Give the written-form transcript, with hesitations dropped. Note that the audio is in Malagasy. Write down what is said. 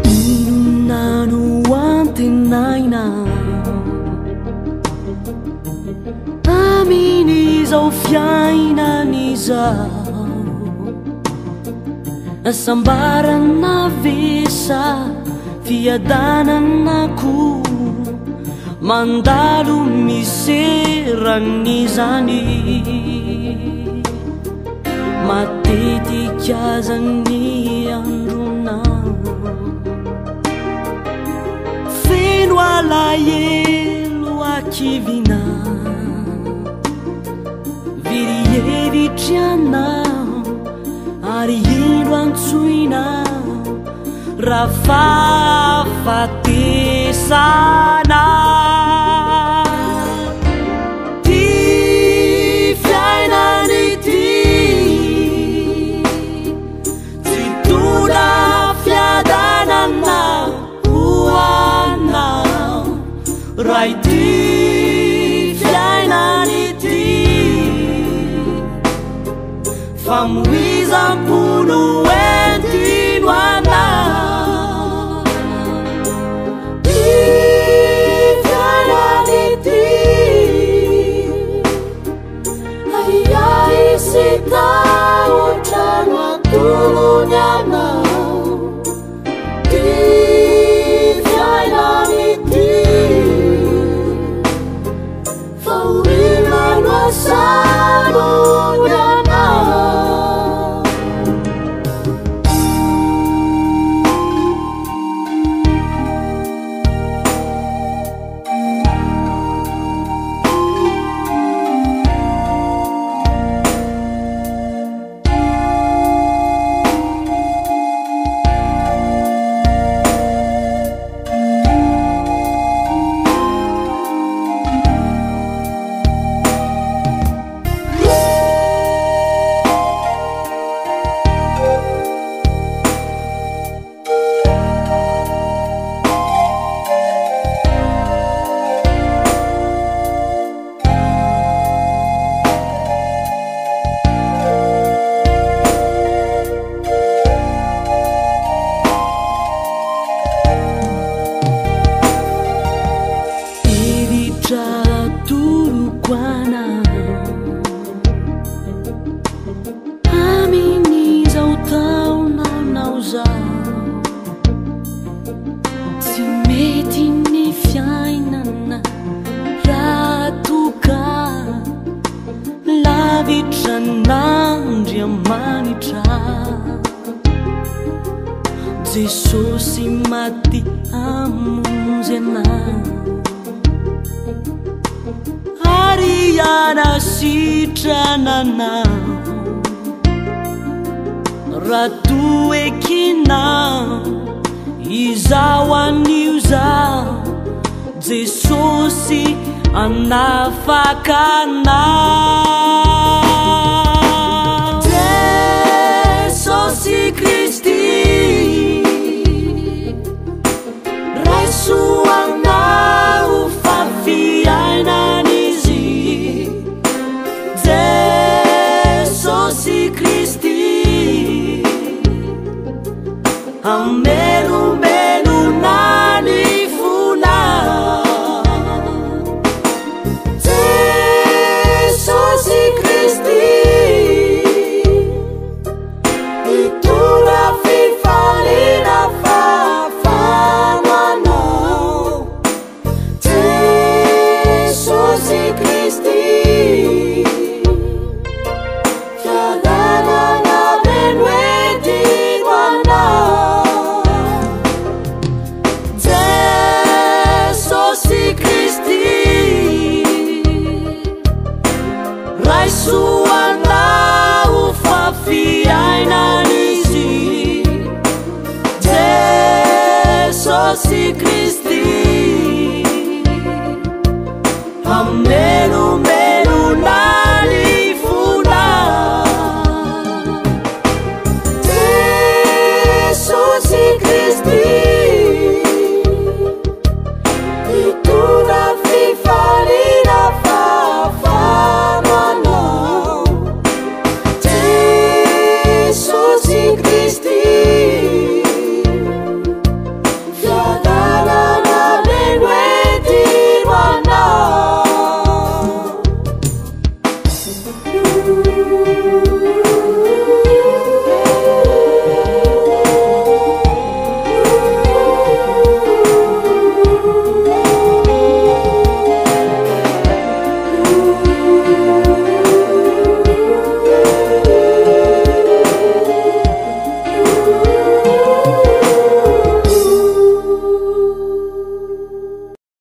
Inona no antenaina amin'izao fiainana izao? Sambarana ve sa fiadanana koa? Mandalo miseran'izany. Matetika aza ny androna feno alahelo hakivina, very hevitra ianao ary indro antsoina raha fahafatesana. Ty fiainana ity tsy tondra fiadanana ho anao, raha ity fiainana ity famoizam-po no entino anao. Ty fiainana ity ahiahy sy tahotra no atolony anao. Ty fiainana ity fahoriana no asalony anao. Hevitra atoroko anao amin'izao taonanao izao, tsy mety ny fiainana raha toa lavitra an'Andriamanitra. Jesosy maty hamonjy anao ary hanasitrana anao, raha toa ekinao izao anio izao, Jesosy hanafaka anao. Jesosy Kristy raiso anao fa fiainana izy. Jesosy Kristy hamelombelona ny fonao. Jesosy Kristy. Kristy.